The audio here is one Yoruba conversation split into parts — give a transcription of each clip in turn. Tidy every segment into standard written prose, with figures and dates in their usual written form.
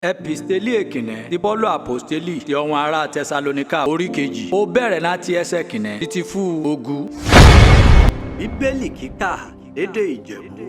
Episteli èkìní ti Pọ́ọ̀lù Àpọ́stélì ti àwọn ará Tẹsalóníkà orí kejì. Ó bẹ̀rẹ̀ láti ẹsẹ̀ kìíní títí fún ogun. Bíbélì kíkà lédè Ìjẹ̀bú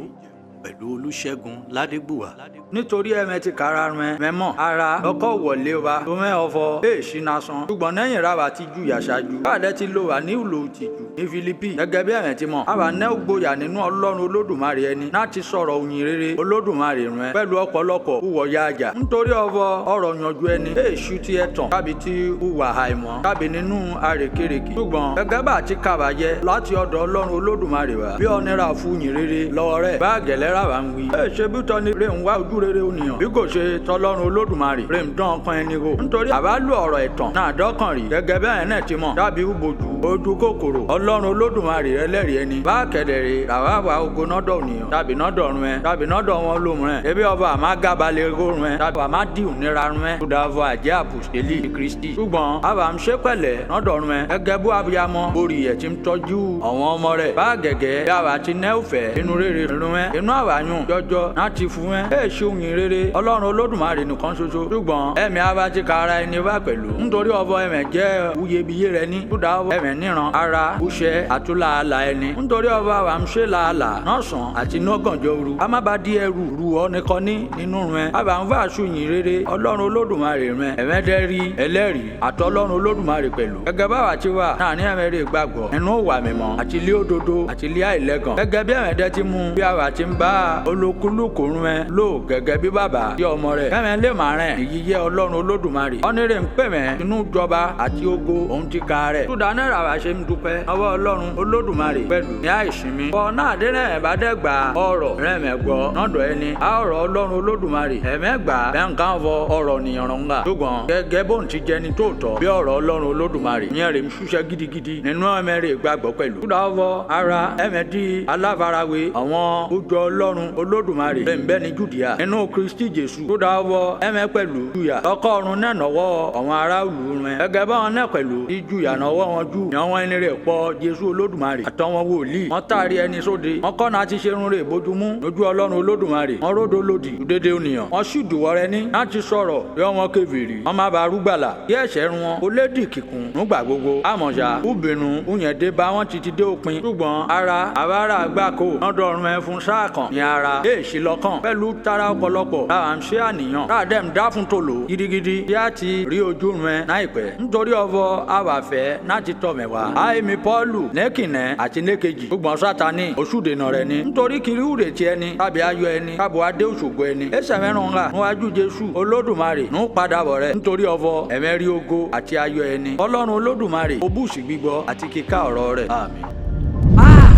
pẹ̀lú Olúṣẹ́gun Ládégbùwà. Nítorí ẹ̀mẹ́ ti kára rẹ̀ mẹ́mọ́ ara lọ́kọ̀ wọlé wa tó mẹ́ ọ̀fọ̀ èèṣì nasán. Ṣùgbọ́n lẹ́yìn ra wa ti jùyà ṣáájú. Káàdẹ́ ti lò wá ní ìlò ìtìjú ní Fílípì gẹ́gẹ́ bí ẹ̀mẹ́ ti mọ̀. Àwa ní ògboyà nínú Ọlọ́run Olódùmarè ẹni láti sọ̀rọ̀ òyìn rere Olódùmarè rẹ̀ pẹ̀lú ọ̀pọ̀lọpọ̀ hùwọ̀ ya àjà. Nítorí ọ̀fọ̀ ọ̀rọ̀ yanjú ẹni èèṣù ti ẹ̀tàn tàbí ti hùwà àìmọ́ tàbí nínú àrékérekè. Ṣùgbọ́n gẹ́gẹ́ bá ti kàbàjẹ́ láti ọ̀dọ̀ Ọlọ́run Olódùmarè wá bí ọ̀nira fún yìn rere lọ́wọ́ rẹ̀ bá gẹ̀lẹ́ rà wá ń wí. Ẹ ṣe bí tọ́ni rè ń wá ojú rere ònìyàn bí kò ṣe tọlọ́run Olódùmarè rè ń dán ọkàn ẹni wò. Nítorí àbá lu ọ̀rọ̀ ẹ̀tàn náà dọ́kàn rí gẹ́gẹ́ bẹ́ẹ̀ náà ti mọ̀ tàbí ubojú ojú kòkòrò Ọlọ́run Olódùmarè ẹlẹ́rìí ẹni. Bá kẹ̀dẹ̀rẹ̀ ràwá wà ogo nọ́dọ̀ ònìyàn tàbí nọ́dọ̀ ọ̀run ẹ tàbí nọ́dọ̀ wọn lóhùn ẹ. Ebi ọba àmà gábalẹ̀ rórun ẹ tàbí àmà dìhùn níra run ẹ. Kódà fọ àjẹ́ àpòstélì Kristi. Ṣùgbọ́n àbá ń ṣe pẹ̀lẹ́ nọ́dọ̀ ọ̀run ẹ gẹ́gẹ́ bó abiyamọ borí ẹ̀ ti ń tọ́jú àwọn ọmọ rẹ̀. Bá gẹ̀gẹ́ bí àwa ti nẹ́ òfẹ́ inú rere run ẹ inú àwàyùn jọjọ láti fún ẹ. Ẹ ṣe òyìn rere Ọlọ́run Olódùmarè nìkan ṣoṣo. Ṣùgbọ́n ẹ̀mí àwa ti ka ara ẹni wá pẹ̀lú. Nítorí ọbọ ẹ̀mẹ̀ jẹ́ uyebíye rẹ ní. Kódà ọbọ ẹ̀mẹ̀ níran ara uṣẹ́ àtúlàálà ẹni. Nítorí ọbọ àwa ń ṣe làálàá nọ́sàn àti nọ́gànjọ́ òru. A má ba di ẹrù ru ọ nìkan ní nínú rẹ. Àwa ń fàṣù yìn rere Ọlọ́run Olódùmarè rẹ. Ẹ̀mẹ́dẹ́rì ẹlẹ́rìí àtọlọ́run Olódùmarè pẹ̀lú. Gẹ́gẹ́ báwa ti wà náà ní ẹ̀mẹ́rẹ́ gbàgbọ́ nínú ìwà mímọ́ àti ilé òdodo àti ilé àìlẹ́gàn. Gẹ́gẹ́ bí ẹ̀mẹ́dẹ́ ti mú bí àwa ti ń bá olúkúlùkù rẹ lò gẹ́gẹ́ bí bàbá sí ọmọ rẹ̀. Kẹ́mẹ́ lè má rìn ìyíyẹ Ọlọ́run Olódùmarè. Ọ́nírè ń pè mẹ́ inú jọba àti ògo òun ti ka rẹ̀. Túdà náírà wá ṣe ń dúpẹ́ ọwọ́ Ọlọ́run Olódùmarè pẹ̀lú ní àìsinmi. Bọ̀ náà dé náà bá dẹ́gbà ọ̀rọ̀ rẹ̀ mẹ́gbọ́ nọ́dọ̀ ẹni. A ọ̀rọ̀ Ọlọ́run Olódùmarè ẹ̀mẹ́gbà bẹ́ǹkan fọ ọ̀rọ̀ nìyànrọ̀ ńlá. Ṣùgbọ́n gẹ́gẹ́ bóun ti jẹni tóòtọ́ bí ọ̀rọ̀ Ọlọ́run Olódùmarè ìyẹn rè ń ṣiṣẹ́ gidigidi nínú ẹ̀mẹ́rẹ̀ gbàgbọ́ pẹ̀lú. Túdà fọ ara ẹ̀mẹ́dí aláfarawé àwọn ojú Ọlọ́run Olódùmarè rẹ̀ ń bẹ ní Jùdíà nínú Kristi Jésù. Túdà fọ ẹ̀mẹ́ pẹ̀lú jùyà lọ́kọ́ ọ̀run náà nọ́wọ́ àwọn aráàlú rẹ̀. Gẹ́gẹ́ báwọn náà pẹ̀lú tí jùyà nọ́wọ́ wọn jù ní àwọn ẹni rẹ̀ pọ̀ Jésù Olódùmarè àtàwọn wòlíì. Wọ́n tàrí ẹni sóde. Wọ́n kọ́ náà ti ṣerun rẹ̀ bójúmú lójú Ọlọ́run Olódùmarè. Wọ́n ródò lòdì dédé ònìyàn. Wọ́n sì dùwọ́ rẹ ní láti sọ̀rọ̀ bí wọ́n kèfèrí. Wọ́n má ba rúgbàlà kí ẹ̀ṣẹ̀ run wọn. Ó lédì kíkún nígbà gbogbo. Àmọ̀ṣá ubìnrin òyìnbó bá wọn títí dé òpin. Ṣùgbọ́n ara àbára àgbákò lọ́dọọrùn ẹ fún sáà kan ní ara èèṣì lọ́kàn pẹ̀lú tara ọ̀pọ̀lọpọ̀ láwa ń ṣe àníyàn. Táàdẹ̀ ń dá fún tòló gidigidi tí a ti rí ojú rẹ láìpẹ́. Nítorí ọ̀fọ̀ àwàfẹ́ láti tọ̀ mẹ́wàá. Àìmí Pọ́ọ̀lù nẹ́kìnẹ́ àti nẹ́kejì. Ṣùgbọ́n Sátánì oṣùdènà rẹ ni. Nítorí kiri úrè ti ẹni tàbí ayọ̀ ẹni tàbí adé òṣogbo ẹni. Ẹsẹ̀ mẹ́rùn ńlá níwájú Jésù Olódùmarè ń padà bọ̀ rẹ. Nítorí ọ̀fọ̀ ẹ̀mẹ́rí ògo àti ayọ̀ ẹni. Ọlọ́run Olódùmarè ó bùsí gbígbọ́ àti kíkà ọ̀rọ̀ rẹ̀. Àmín.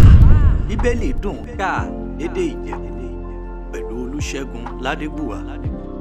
Bíbélì dùn ká lédè Ìjẹ̀bú pẹ̀lú Olúṣẹ́gun Ládégbùwà.